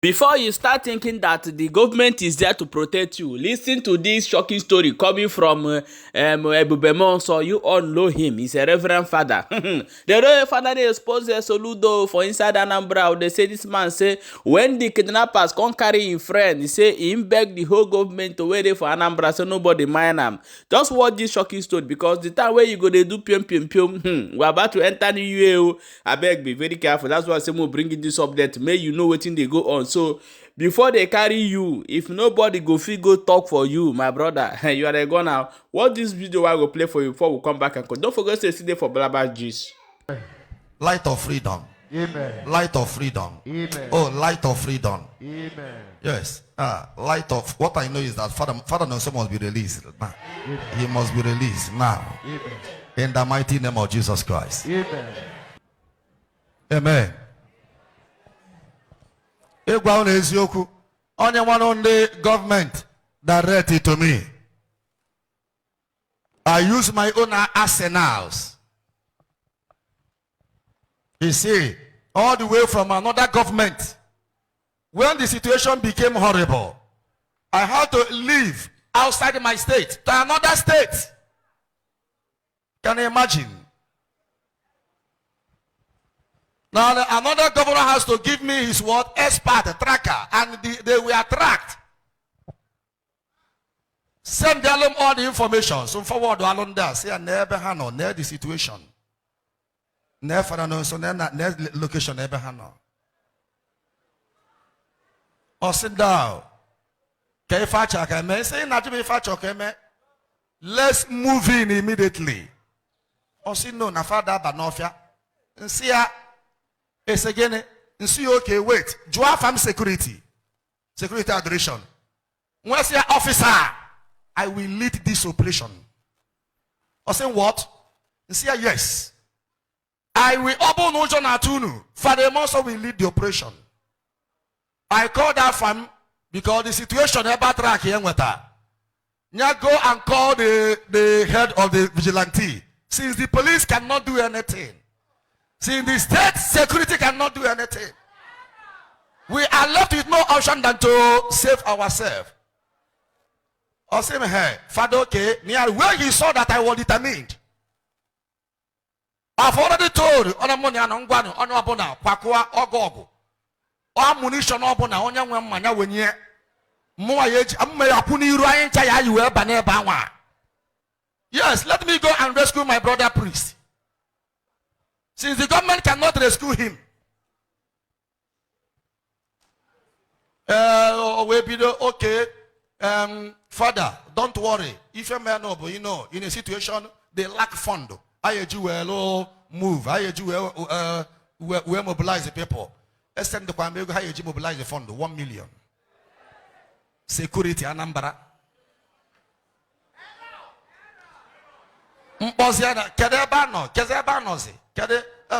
Before you start thinking that the government is there to protect you, listen to this shocking story coming from Ebube Muonso. You all know him. He's a reverend father. The reverend father dey expose Soludo for inside Anambra. They say this man say when the kidnappers come carry him friend, he say him beg the whole government to wait for Anambra so nobody mind am. Just watch this shocking story because the time wey you go dey do pium pium pium, we're about to enter new year o. Abeg be very careful. That's why I say mo bring this update make you know wetin dey go on. So before they carry you, if nobody go fit go talk for you, my brother, you are a gunner. Watch this video wey I go play for you before we come back and go. Don't forget to stay for Blabber Gist. Light of freedom. Amen. Light of freedom. Amen. Oh, light of freedom. Amen. Yes. Light of what I know is that Father Nonso must be released now. He must be released now. Amen. In the mighty name of Jesus Christ. Amen. Amen. Ịgwa unu eziokwu, onye nwanụ ndị gọọmenti direct it to me. I use my own arsenals. You see, all the way from another government. When the situation became horrible, I had to leave outside my state to another state. Can you imagine? Now another governor has to give me his word, expert, tracker, and they were tracked. Send them all the information. So forward along there, say never handle near the situation. Never know so near location never handle. Or sit down. Say let's move in immediately. Or say no, na father banofia. See ya. It's again. See okay, wait. Jua farm security. Security adoration. Where's your officer? I will lead this operation. I say what? See yes. I will open Ojo Natunu. Father Monso will lead the operation. I call that farm because the situation about track here with her. Now go and call the head of the vigilante. Since the police cannot do anything. Since the state security cannot do anything. We are left with no option than to save ourselves. I say, hey, Father, okay, near where he saw that I was determined. I've already told on money and on Abona, Pakua or Gogo. Ammunition ọbụna onye nwe mmanya wenye mụnwa ya eji mma ya kwụ n'iru anyị ncha ya yi wee ba n'ebe anwa. Yes, let me go and rescue my brother priest. Since the government cannot rescue him. We bido, okay, Father, don't worry. If your man, you know, in a situation they lack fund. I will move. I will mobilize the people. Send the Kwame how you mobilize the fund 1 million. Security Anambra.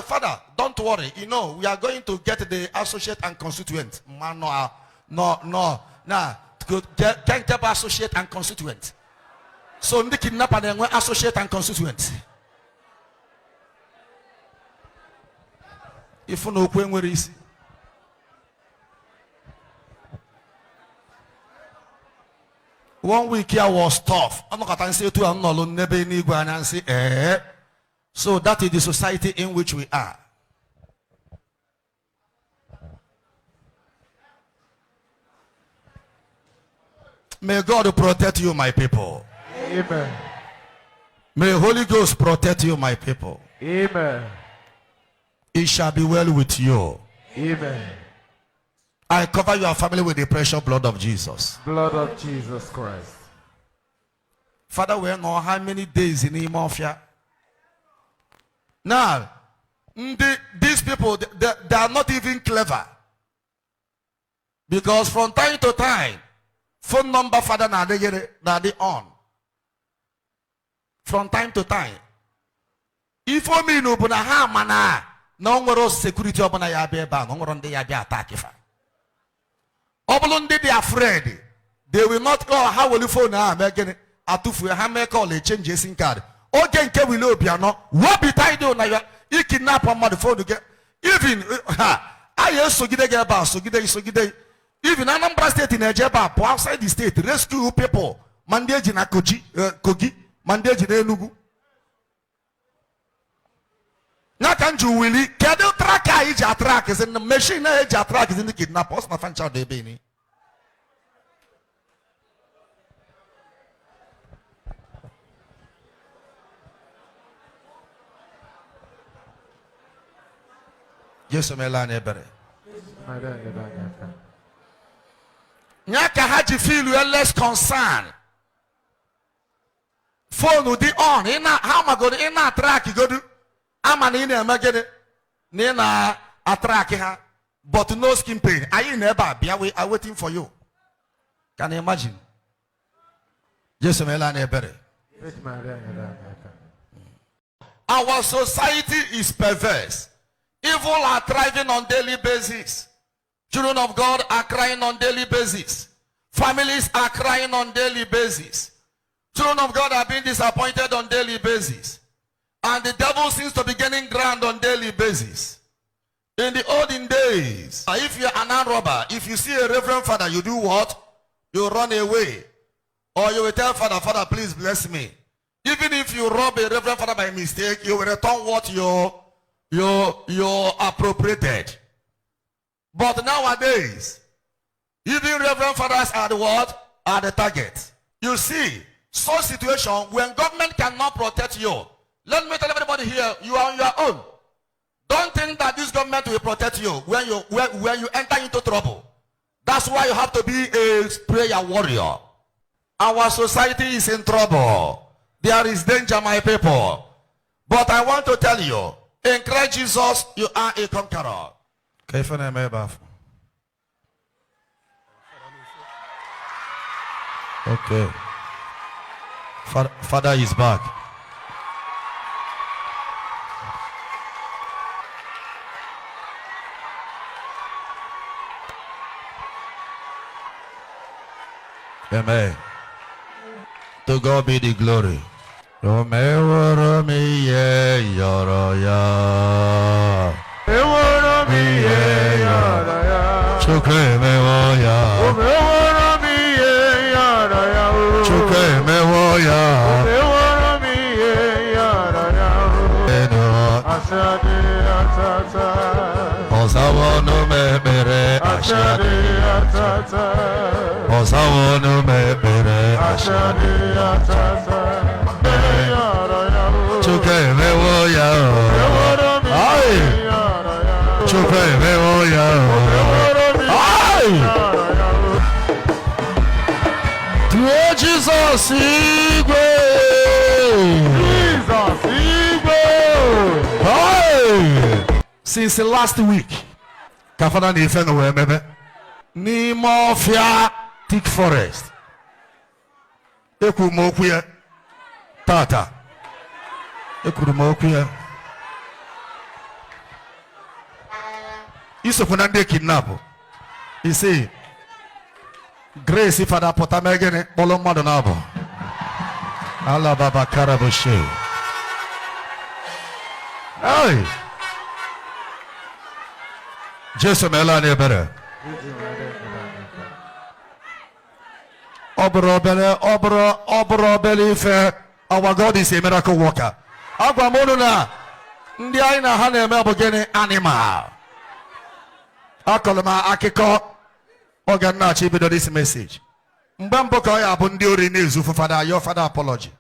Father, don't worry. You know, we are going to get the associate and constituent. Man, no, no, no. Nah, can't get associate and constituent. So the kidnapper then went associate and constituent. If you know where is. 1 week here was tough. I'm not going to say to I'm not alone. Say, eh. So that is the society in which we are. May God protect you, my people. Amen. May Holy Ghost protect you, my people. Amen. It shall be well with you. Amen. I cover your family with the precious blood of Jesus. Blood of Jesus Christ. Father, we know how many days in Imofia. Now, these people, they are not even clever. Because from time to time, phone number father na they get it, na they on. From time to time. If me no buna ha mana no nwere security obuna ya bịa ebe a, no nwere ndị ya bịa attack fa. Ọ bụrụ ndị dị afraid, they will not call. How will you phone ha mee gịnị? Atụfuo ha mee call, they change SIM card. Oge nke wile Obianọ, what be tied na ya ikidnap mmadụ phone gị. Even ha, anyị esogide gị ebe a, sogide gị, sogide gị. Even Anambra State na-eje ebe a pụọ outside the state, rescue people, ma ndị eji na Kogi, Kogi, ma ndị eji na Enugu. Ya ka m ji wili, kedu tracker anyị ji atrack zi machine na eji atrack zi ndị kidnap? Ọ sị na fancha dị ebe ni. Jesu meela anyị ebere. Maria nyere anyị aka. Ya ka ha ji feel less concern. Phone dị on, ị na ha magodo, ị na-atrack godu, ama na ị na-eme gịnị, na ị na-atrack ha, but no skin pain. Anyị na ebe a bịa, we are waiting for you. Can you imagine? Jesu meela anyị ebere. Virgin Maria nyere anyị aka. Our society is perverse. Evil are thriving on daily basis. Children of God are crying on daily basis. Families are crying on daily basis. Children of God are being disappointed on daily basis. And the devil seems to be gaining ground on daily basis. In the olden days, if you're an armed robber, if you see a reverend father, you do what? You run away. Or you will tell Father, "Father, please bless me." Even if you rob a reverend father by mistake, you will return what you appropriated. But nowadays, even reverend fathers are the what? Are the target. You see, such situation when government cannot protect you. Let me tell everybody here, you are on your own. Don't think that this government will protect you when you enter into trouble. That's why you have to be a prayer warrior. Our society is in trouble. There is danger, my people. But I want to tell you, in Christ Jesus, you are a conqueror. Ka ife na-eme ebe afọ? Okay. Father is back. Amen. To God be the glory. O meworo m ihe yọrọ ya. Eworo m ihe yọrọ ya. Chukwu emewo ya. O meworo m ihe yọrọ ya o. Chukwu emewo ya. Eworo m ihe yọrọ ya o. Enu. Asị adịghị atata. Ọzawo m ekpere. Asị adịghị atata. Ọzawo m ekpere. Asị adịghị atata. Yọrọ ya o. Chukwu emewo ya. Eworo m ihe Aye. yọrọ ya o. Chukwu emewo ya. Eworo m ihe Aye. yọrọ ya o. Tụọ Jizọs igwe. Jizọs igwe. Hey! Since last week, ka fada na ife na wee mebe n'ime ọfịa, thick forest. Ekwuru m okwu ya tata. Ekwuru m okwu ya. Isokwu na ndị kidnap. Isi Grace fada pụta mee gịnị? Kpọrọ mmadụ na-abụ. Alababa karaboshe. Hey! Jesu meela anyị ebere. Virgin Maria nyere anyị aka. Ọ bụrụ obere, ọ bụrụ obere ife. Our God is a miracle worker. Agwa m unu na ndị anyị na ha na-eme bụ gịnị? Animal. Akọrọ m akụkọ oge m na-achọ ibido this message. Mgbe mbụ ka ọ ya bụ ndị ori na-ezufu fada ayọ fada apology.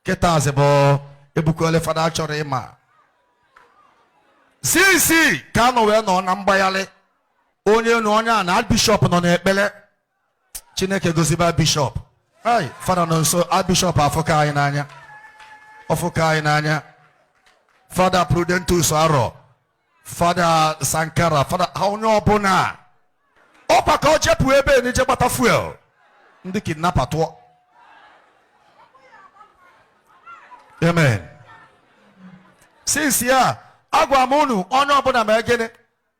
Kịtazi bụ ebukwele fada chọrọ ịma. Sisi ka anọ wee nọ na mgbagharị. Onye na onye a na bishọp nọ n'ekpere. Chineke goziba bishọp. Ai, fada nọ nso, a bishọp afụka anyị n'anya. Ọfụka anyị n'anya. Fada Prudentus Arọ. Fada Sankara, fada ha onye ọbụla. Ọkwa ka ọ jepụ ebe na ije gbata fuel. Ndị kidnapper tụọ. Amen. Since ya, agwa m unu, onye ọbụla ma gịnị?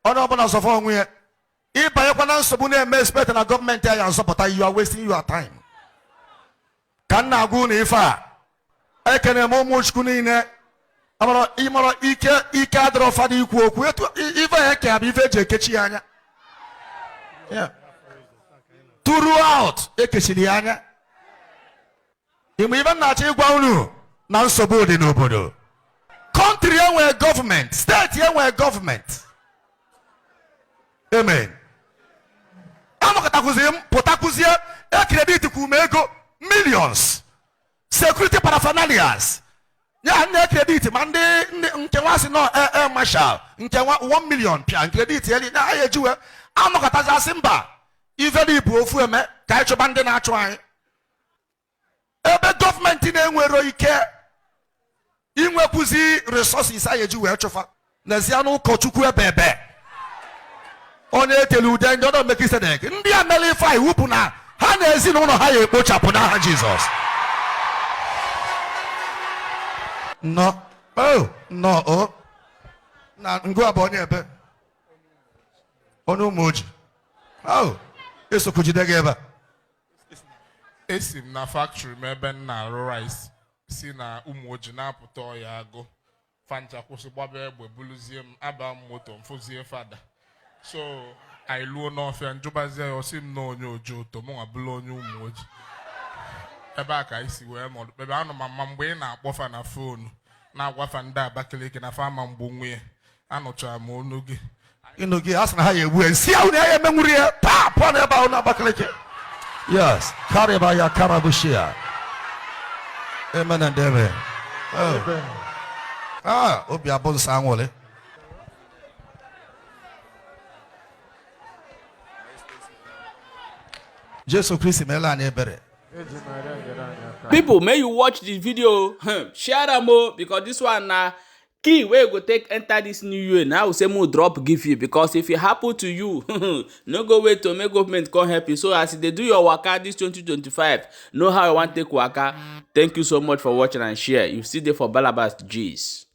Onye ọbụla zọfọ onwe ya. Ịbanyekwa na nsogbu na-eme expect na gọọmenti anyị azọpụta, you are wasting your time. Ka m na-agwa unu ife a, ekene m ụmụ Chukwu niile. Amara ịmara ike ike adịrọ fada ikwu okwu etu ife ya eke bụ ife eji ekechi ya anya. Yeah. Throughout ekechiri ya anya. Ịmụ ibe m na-achọ ịgwa unu na nsogbu dị n'obodo. Country enwee gọọmenti, steeti enwee gọọmenti. Amen. Anọkọtakwuzie m pụtakwuzie e credit kwu m ego millions, security paraphernalias ya na credit ma ndị nke nwa sị nọ air marshal nke nwa 1 million pịa credit eli na anyị ejiwe anọkọtazi asị mba ife bụ ofu eme ka anyị chụba ndị na-achụ anyị. Ebe gọọmenti na-enwero ike inwekwuzi resources anyị eji wee chụfa. N'ezie na ụkọchukwu ebe ebe onye etele ude ndị ọdọ Melkisedek, ndị a mere ife a, iwu bụ na ha na ezinụlọ ha ya ekpochapụ n'aha Jizọs. Nnọọ o, nnọọ o. Na ngụ a bụ onye ebe, onye ụmụ oji o esokwu jide gị ebe a. Esi m na factory m ebe m na-arụ rice si na ụmụ oji na-apụta ọya agụ fancha kwụsị gbaba egbe buluzie m aba m moto mfụzie fada. So anyị luo n'ọfịa, njụbazie ya, ọsị m na onye oji ụtọ mụnwa bụrụ onye ụmụ oji. Ebe a ka anyị si wee nọdụ ebe anọ ma mma mgbe ị na-akpọfa na phone na-agwafa ndị Abakaliki na fa ama mgbu nwe ya, anụchara m onu gị. Ịnụ gị a sị na ha ya egbu ya nsi ahụ na ya emenwuru ya taa pụọ n'ebe ahụ na Abakaliki. Yes, karịba ya karabushia. Amen and amen. Oh. Ah, obi abụ nsọ anwụlị. Jesu Kristi meela anyị ebere. Eji Maria nyere anyị aka. People, may you watch the video, share am o, because this one na key wey you go take enter this new year. Now we say mo drop give you, because if e happen to you, no go wait to make government come help you. So as you dey do your waka this 2025, know how you wan take waka. Thank you so much for watching and share. You still dey for Balabas gist.